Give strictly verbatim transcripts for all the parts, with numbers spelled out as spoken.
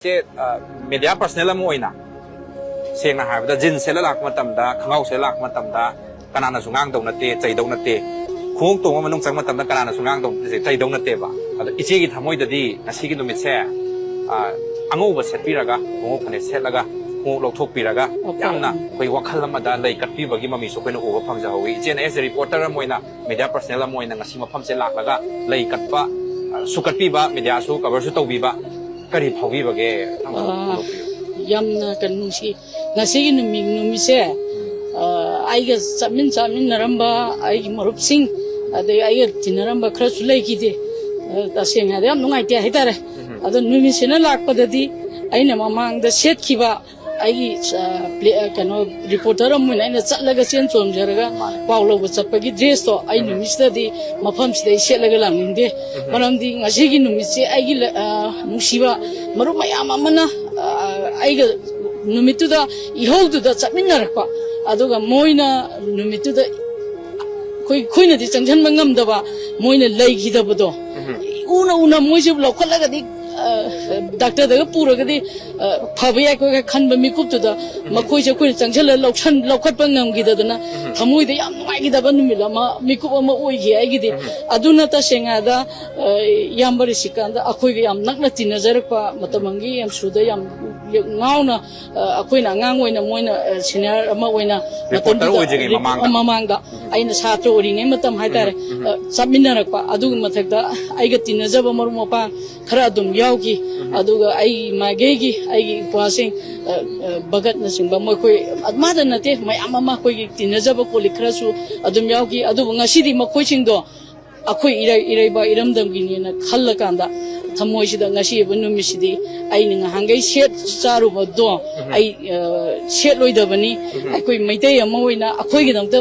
ꯁꯦ, ꯑ, media personal ꯑꯃ ꯑꯣꯏꯅ, ꯁꯦꯡꯅ ꯍꯥꯏꯔꯕꯗ, ꯖꯤꯟ ꯁꯦꯠꯂ ꯂꯥꯛꯄ ꯃꯇꯝꯗ, ꯈꯣꯡꯒ꯭ꯔꯥꯎ ꯁꯦꯠꯂ ꯂꯥꯛꯄ ꯃꯇꯝꯗ ꯀꯅꯥꯅꯁꯨ ꯉꯥꯡꯗꯧ ꯅꯠꯇꯦ, ꯆꯩꯗꯧ ꯅꯠꯇꯦ꯫ ꯈꯣꯡꯎꯞ ꯇꯣꯡꯕ ꯃꯅꯨꯡ ꯆꯪꯕ ꯃꯇꯝꯗ ꯀꯅꯥꯅꯁꯨ ꯉꯥꯡꯗꯧ ꯅꯠꯇꯦ, ꯆꯩꯗꯧ ꯅꯠꯇꯦꯕ꯫ ꯑꯗꯣ ꯏꯆꯦꯒꯤ ꯊꯃꯣꯏꯗꯗꯤ ꯉꯁꯤꯒꯤ ꯅꯨꯃꯤꯠꯁꯦ, ꯑ, ꯑꯉꯧꯕ ꯁꯦꯠꯄꯤꯔꯒ, ꯈꯣꯡꯎꯞ ꯐꯅꯦꯛ ꯁꯦꯠꯂꯒ, ꯈꯣꯡꯎꯞ ꯂꯧꯊꯣꯛꯄꯤꯔꯒ, ꯑꯣꯀꯦ꯫ ꯌꯥꯝꯅ ꯑꯩꯈꯣꯏ ꯋꯥꯈꯜ ꯑꯃꯗ ꯂꯩ ꯀꯠꯄꯤꯕꯒꯤ ꯃꯃꯤꯁꯨ ꯑꯩꯈꯣꯏꯅ ꯎꯕ ꯐꯪꯖꯍꯧꯋꯤ꯫ ꯏꯆꯦꯅ as a reporter ꯑꯃ ꯑꯣꯏꯅ, ꯃꯦꯗꯤꯌꯥ ꯄꯔꯁꯅꯦꯜ ꯑꯃ ꯑꯣꯏꯅ ꯉꯁꯤ ꯃꯐꯝꯁꯦ ꯂꯥꯛꯂꯒ ꯂꯩ ꯀꯠꯄ, ꯑ, ꯁꯨ ꯀꯠꯄꯤꯕ, ꯃꯦꯗꯤꯌꯥꯁꯨ ꯀꯚꯔꯁꯨ ꯇꯧꯕꯤꯕ, ꯀꯔꯤ ꯐꯥꯎꯕꯤꯕꯒꯦ? ꯑ, ꯐꯣꯡꯗꯣꯛꯄꯤꯌꯨ꯫ ꯌꯥꯝꯅ ꯀꯩꯅꯣ ꯅꯨꯡꯁꯤ꯫ ꯉꯁꯤꯒꯤ ꯅꯨꯃꯤꯠ, ꯅꯨꯃꯤꯠꯁꯦ, ꯑ, ꯑꯩꯒ ꯆꯠꯃꯤꯟ ꯆꯥꯃꯤꯟꯅꯔꯝꯕ ꯑꯩꯒꯤ ꯃꯔꯨꯞꯁꯤꯡ, ꯑꯗꯩ ꯑꯩꯒ ꯇꯤꯟꯅꯔꯝꯕ ꯈꯔꯁꯨ ꯂꯩꯈꯤꯗꯦ꯫ ꯑ, ꯇꯁꯦꯡꯅ ꯍꯥꯏꯔꯗꯤ ꯌꯥꯝ ꯅꯨꯡꯉꯥꯏꯇꯦ ꯍꯥꯏꯇꯥꯔꯦ꯫ ꯎꯝ꯫ ꯑꯗꯣ ꯅꯨꯃꯤꯠꯁꯤꯅ ꯂꯥꯛꯄꯗꯗꯤ ꯑꯩꯅ ꯃꯃꯥꯡꯗ ꯁꯦꯠꯈꯤꯕ ꯑꯩꯒꯤ, ꯑ, ꯄ꯭ꯂꯦ-, ꯑ, ꯀꯩꯅꯣ, ꯔꯤꯄꯣꯔꯇꯔ ꯑꯃ ꯑꯣꯏꯅ ꯑꯩꯅ ꯆꯠꯂꯒ ꯆꯦꯟ ꯆꯣꯡꯖꯔꯒ ꯃꯥꯅꯦ꯫ ꯄꯥꯎ ꯂꯧꯕ ꯆꯠꯄꯒꯤ ꯗ꯭ꯔꯦꯁꯇꯣ ꯑꯩ ꯎꯝ꯫ ꯅꯨꯃꯤꯠꯁꯤꯗꯗꯤ ꯃꯐꯝꯁꯤꯗ ꯑꯩ ꯁꯦꯠꯂꯒ ꯂꯥꯛꯅꯤꯡꯗꯦ꯫ ꯎꯝ꯫ ꯃꯔꯝꯗꯤ ꯉꯁꯤꯒꯤ ꯅꯨꯃꯤꯠꯁꯦ ꯑꯩꯒꯤ ꯂ-, ꯑ, ꯅꯨꯡꯁꯤꯕ ꯃꯔꯨꯞ ꯃꯌꯥꯝ ꯑꯃꯅ, ꯑ, ꯑꯩꯒ ꯅꯨꯃꯤꯠꯇꯨꯗ ꯏꯍꯧꯗꯨꯗ ꯆꯠꯃꯤꯟꯅꯔꯛꯄ, ꯑꯗꯨꯒ ꯃꯣꯏꯅ ꯅꯨꯃꯤꯠꯇꯨꯗ ꯑꯩꯈꯣꯏ, ꯑꯩꯈꯣꯏꯅꯗꯤ ꯆꯪꯁꯤꯟꯕ ꯉꯝꯗꯕ, ꯃꯣꯏꯅ ꯂꯩꯈꯤꯗꯕꯗꯣ, ꯎꯝ꯫ ꯎꯅ ꯎꯅ ꯃꯣꯏꯁꯦ ꯂꯧꯈꯠꯂꯒꯗꯤ, ꯑ, ꯗꯥꯛꯇꯔꯗꯒ ꯄꯨꯔꯒꯗꯤ, ꯑ, ꯐꯕ ꯌꯥꯏꯀꯣ ꯈꯟꯕ ꯃꯤꯀꯨꯞꯇꯨꯗ ꯎꯝ꯫ ꯃꯈꯣꯏꯁꯦ ꯑꯩꯈꯣꯏꯅ ꯆꯪꯁꯤꯜꯂꯒ ꯂꯧꯁꯟ-, ꯂꯧꯈꯠꯄ ꯉꯝꯈꯤꯗꯗꯅ ꯎꯝ꯫ ꯊꯃꯣꯏꯗ ꯌꯥꯝ ꯅꯨꯡꯉꯥꯏꯈꯤꯗꯕ ꯅꯨꯃꯤꯠ ꯑꯃ, ꯃꯤꯀꯨꯞ ꯑꯃ ꯑꯣꯏꯈꯤ ꯑꯩꯒꯤꯗꯤ꯫ ꯎꯝ꯫ ꯑꯗꯨꯅ ꯇꯁꯦꯡꯅ ꯍꯥꯏꯔꯕꯗ, ꯑ, ꯏꯌꯥꯝꯕ ꯔꯤꯁꯤꯀꯥꯟꯗ ꯑꯩꯈꯣꯏꯒ ꯌꯥꯝ ꯅꯛꯅ ꯇꯤꯟꯅꯖꯔꯛꯄ, ꯃꯇꯝ ꯑꯃꯒꯤ ꯑꯦꯝꯁꯨꯗ ꯌꯥꯝ ꯉꯥꯎꯅ, ꯑ, ꯑꯩꯈꯣꯏꯅ ꯑꯉꯥꯡ ꯑꯣꯏꯅ, ꯃꯣꯏꯅ, ꯑ, ꯁꯤꯅꯤꯌꯔ ꯑꯃ ꯑꯣꯏꯅ ꯔꯤꯄꯣꯔꯇꯔ ꯃꯇꯝꯗꯨꯗ ꯑꯣꯏꯗ꯭ꯔꯤꯉꯩ ꯔꯤꯄꯣꯔ-, ꯃꯃꯥꯡꯗ꯫ ꯃꯃꯥꯡꯗ ꯎꯝ꯫ ꯑꯩꯅ ꯁꯥꯇ꯭ꯔ ꯑꯣꯏꯔꯤꯉꯩ ꯃꯇꯝ ꯍꯥꯏꯇꯥꯔꯦ, ꯎꯝ, ꯎꯝ꯫ ꯑ, ꯆꯠꯃꯤꯟꯅꯔꯛꯄ꯫ ꯑꯗꯨꯒꯤ ꯃꯊꯛꯇ ꯑꯩꯒ ꯇꯤꯟꯅꯖꯕ ꯃꯔꯨꯞ ꯃꯄꯥꯡ ꯈꯔ ꯑꯗꯨꯝ ꯌꯥꯎꯈꯤ꯫ ꯎꯝ꯫ ꯑꯗꯨꯒ ꯑꯩ ꯃꯥꯏꯀꯩꯒꯤ ꯑꯩꯒꯤ ꯏꯄ꯭ꯋꯥꯁꯤꯡ, ꯑ, ꯑ, ꯚꯒꯠꯅꯆꯤꯡꯕ ꯃꯈꯣꯏ ꯃꯥꯗ ꯅꯠꯇꯦ, ꯃꯌꯥꯝ ꯑꯃ ꯑꯩꯈꯣꯏꯒꯤ ꯇꯤꯟꯅꯖꯕ ꯀꯣꯂꯤꯛ ꯈꯔꯁꯨ ꯑꯗꯨꯝ ꯌꯥꯎꯈꯤ꯫ ꯑꯗꯨꯕꯨ ꯉꯁꯤꯗꯤ ꯃꯈꯣꯏꯁꯤꯡꯗꯣ ꯑꯩꯈꯣꯏ ꯏꯔꯩ-, ꯏꯔꯩꯕꯥꯛ ꯏꯔꯝꯗꯝꯒꯤꯅꯦꯅ ꯈꯜꯂꯀꯥꯟꯗ ꯊꯃꯣꯏꯁꯤꯗ ꯉꯁꯤ ꯑꯣꯏꯕ ꯅꯨꯃꯤꯠꯁꯤꯗꯤ ꯑꯩꯅ ꯉꯍꯥꯟꯈꯩ ꯁꯦꯠ ꯆꯥꯔꯨꯕꯗꯣ ꯎꯝ꯫ ꯑꯩ, ꯑ, ꯁꯦꯠꯂꯣꯏꯗꯕꯅꯤ꯫ ꯎꯝ꯫ ꯑꯩꯈꯣꯏ ꯃꯩꯇꯩ ꯑꯃ ꯑꯣꯏꯅ ꯑꯩꯈꯣꯏꯒꯤꯗꯃꯛꯇ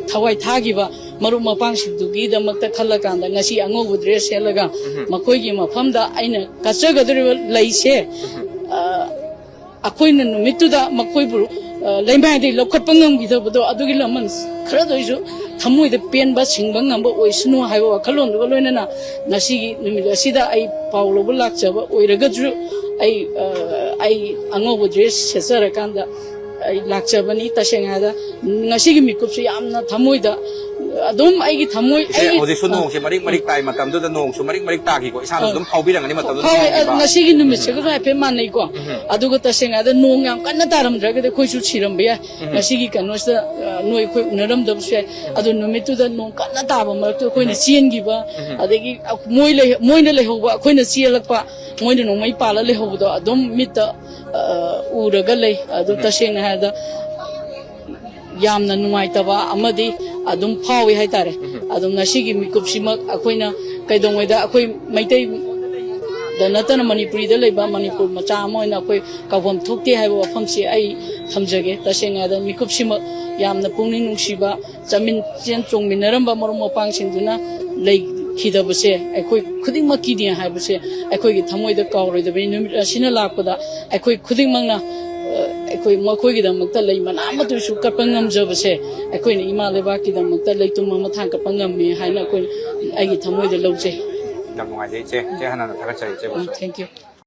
ꯊꯋꯥꯏ ꯊꯥꯈꯤꯕ ꯃꯔꯨꯞ ꯃꯄꯥꯡꯁꯤꯡꯗꯨꯒꯤꯗꯃꯛꯇ ꯈꯜꯂꯀꯥꯟꯗ ꯉꯁꯤ ꯑꯉꯧꯕ ꯗ꯭ꯔꯦꯁ ꯁꯦꯠꯂꯒ ꯎꯝ꯫ ꯃꯈꯣꯏꯒꯤ ꯃꯐꯝꯗ ꯑꯩꯅ ꯀꯠꯆꯒꯗꯧꯔꯤꯕ ꯂꯩꯁꯦ, ꯎꯝ꯫ ꯑ, ꯑꯩꯈꯣꯏꯅ ꯅꯨꯃꯤꯠꯇꯨꯗ ꯃꯈꯣꯏꯕꯨ, ꯑ, ꯂꯩꯃꯥꯏꯗꯒꯤ ꯂꯧꯈꯠꯄ ꯉꯝꯈꯤꯗꯕꯗꯣ, ꯑꯗꯨꯒꯤ ꯂꯃꯟ ꯈꯔꯗ ꯑꯣꯏꯁꯨ ꯊꯃꯣꯏꯗ ꯄꯦꯟꯕ, ꯁꯤꯡꯕ ꯉꯝꯕ ꯑꯣꯏꯁꯅꯨ ꯍꯥꯏꯕ ꯋꯥꯈꯜꯂꯣꯟꯗꯨꯒ ꯂꯣꯏꯅꯅ ꯉꯁꯤꯒꯤ ꯅꯨꯃꯤꯠ ꯑꯁꯤꯗ ꯑꯩ ꯄꯥꯎ ꯂꯧꯕ ꯂꯥꯛꯆꯕ ꯑꯣꯏꯔꯒꯁꯨ, ꯑꯩ ꯑ, ꯑꯩ ꯑꯉꯧꯕ ꯗ꯭ꯔꯦꯁ ꯁꯦꯠꯆꯔꯀꯥꯟꯗ ꯑꯩ ꯂꯥꯛꯆꯕꯅꯤ꯫ ꯇꯁꯦꯡꯅ ꯍꯥꯏꯔꯗ ꯉꯁꯤꯒꯤ ꯃꯤꯀꯨꯞꯁꯤ ꯌꯥꯝꯅ ꯊꯃꯣꯏꯗ ꯑꯗꯨꯝ ꯑꯩꯒꯤ ꯊꯃꯣꯏ, ꯏꯆꯦ, ꯑꯩꯒꯤ ꯍꯧꯖꯤꯛꯁꯨ ꯑ, ꯅꯣꯡꯁꯦ ꯃꯔꯤꯛ ꯃꯔꯤꯛ ꯇꯥꯏ꯫ ꯃꯇꯝꯗꯨꯗ ꯅꯣꯡꯁꯨ ꯃꯔꯤꯛ ꯃꯔꯤꯛ ꯇꯥꯈꯤꯀꯣ꯫ ꯏꯁꯥꯅꯁꯨ ꯑ, ꯑꯗꯨꯝ ꯐꯥꯎꯕꯤꯔꯝꯒꯅꯤ ꯃꯇꯝꯗꯨꯗ ꯐꯥꯎꯋꯦ꯫ ꯑ, ꯅꯣꯡꯒꯤ ꯄꯥ- ꯉꯁꯤꯒꯤ ꯅꯨꯃꯤꯠꯁꯤꯒꯁꯨ ꯍꯥꯏꯐꯦꯠ ꯃꯥꯟꯅꯩꯀꯣ꯫ ꯎꯝ꯫ ꯑꯗꯨꯒ ꯇꯁꯦꯡꯅ ꯍꯥꯏꯔꯗ ꯅꯣꯡ ꯌꯥꯝ ꯀꯟꯅ ꯇꯥꯔꯝꯗ꯭ꯔꯒꯗꯤ ꯑꯩꯈꯣꯏꯁꯨ ꯁꯤꯔꯝꯕ ꯌꯥꯏ꯫ ꯎꯝ꯫ ꯉꯁꯤꯒꯤ ꯀꯩꯅꯣꯁꯤꯗ ꯑ, ꯅꯣꯏ ꯑꯩꯈꯣꯏ ꯎꯅꯔꯝꯗꯕꯁꯨ ꯌꯥꯏ꯫ ꯎꯝ꯫ ꯑꯗꯨ ꯅꯨꯃꯤꯠꯇꯨꯗ ꯅꯣꯡ ꯀꯟꯅ ꯇꯥꯕ ꯃꯔꯛꯇ ꯑꯩꯈꯣꯏꯅ ꯎꯝ꯫ ꯆꯦꯟꯈꯤꯕ, ꯎꯝ꯫ ꯑꯗꯒꯤ ꯃꯣꯏ ꯂꯩ-, ꯃꯣꯏꯅ ꯂꯩꯍꯧꯕ, ꯑꯩꯈꯣꯏꯅ ꯆꯦꯜꯂꯛꯄ, ꯃꯣꯏꯅ ꯅꯣꯡꯃꯩ ꯄꯥꯜꯂ ꯂꯩꯍꯧꯕꯗꯣ ꯑꯗꯨꯝ ꯃꯤꯠꯇ ꯑ, ꯎꯔꯒ ꯂꯩ꯫ ꯑꯗꯨ ꯎꯝ꯫ ꯇꯁꯦꯡꯅ ꯍꯥꯏꯔꯕꯗ ꯌꯥꯝꯅ ꯅꯨꯡꯉꯥꯏꯇꯕ ꯑꯃꯗꯤ ꯑꯗꯨꯝ ꯐꯥꯎꯏ ꯍꯥꯏꯇꯥꯔꯦ꯫ ꯎꯝ꯫ ꯑꯗꯨꯝ ꯉꯁꯤꯒꯤ ꯃꯤꯀꯨꯞꯁꯤꯃꯛ ꯑꯩꯈꯣꯏꯅ ꯀꯩꯗꯧꯉꯩꯗ ꯑꯩꯈꯣꯏ ꯃꯩꯇꯩꯗ ꯅꯠꯇꯅ ꯃꯅꯤꯄꯨꯔꯤꯗ ꯂꯩꯕ ꯃꯅꯤꯄꯨꯔ ꯃꯆꯥ ꯑꯃ ꯑꯣꯏꯅ ꯑꯩꯈꯣꯏ ꯀꯥꯎꯐꯝ ꯊꯣꯛꯇꯦ ꯍꯥꯏꯕ ꯋꯥꯐꯝꯁꯤ ꯑꯩ ꯊꯝꯖꯒꯦ꯫ ꯇꯁꯦꯡꯅ ꯍꯥꯏꯔꯕꯗ ꯃꯤꯀꯨꯞꯁꯤꯃꯛ ꯌꯥꯝꯅ ꯄꯨꯛꯅꯤꯡ ꯅꯨꯡꯁꯤꯕ, ꯆꯥꯃꯤꯟ ꯆꯦꯟ ꯆꯣꯡꯃꯤꯟꯅꯔꯝꯕ ꯃꯔꯨꯞ ꯃꯄꯥꯡꯁꯤꯡꯗꯨꯅ ꯂꯩꯈꯤꯗꯕꯁꯦ ꯑꯩꯈꯣꯏ ꯈꯨꯗꯤꯡꯃꯛꯀꯤꯅꯦ ꯍꯥꯏꯕꯁꯦ ꯑꯩꯈꯣꯏꯒꯤ ꯊꯃꯣꯏꯗ ꯀꯥꯎꯔꯣꯏꯗꯕꯅꯤ꯫ ꯅꯨꯃꯤꯠ ꯑꯁꯤꯅ ꯂꯥꯛꯄꯗ ꯑꯩꯈꯣꯏ ꯈꯨꯗꯤꯡꯃꯛꯅ, ꯑ, ꯑꯩꯈꯣꯏ ꯃꯈꯣꯏꯒꯤꯗꯃꯛꯇ ꯂꯩ ꯃꯅꯥ ꯑꯃꯠꯇꯁꯨ ꯀꯠꯄ ꯉꯝꯖꯕꯁꯦ ꯑꯩꯈꯣꯏꯅ ꯏꯃꯥ ꯂꯩꯕꯥꯛꯀꯤꯗꯃꯛꯇ ꯂꯩꯇꯨꯝ ꯑꯃ ꯊꯥꯡꯒꯠꯄ ꯉꯝꯃꯤ ꯍꯥꯏꯅ ꯑꯩꯈꯣꯏ, ꯑꯩꯒꯤ ꯊꯃꯣꯏꯗ ꯂꯧꯖꯩ꯫ ꯌꯥꯝ ꯅꯨꯡꯉꯥꯏꯖꯩ ꯏꯆꯦ꯫ ꯏꯆꯦ ꯍꯥꯟꯅ ꯊꯥꯒꯠꯆꯔꯤ ꯏꯆꯦꯕꯨꯁꯨ꯫ ꯎꯝ, thank you꯫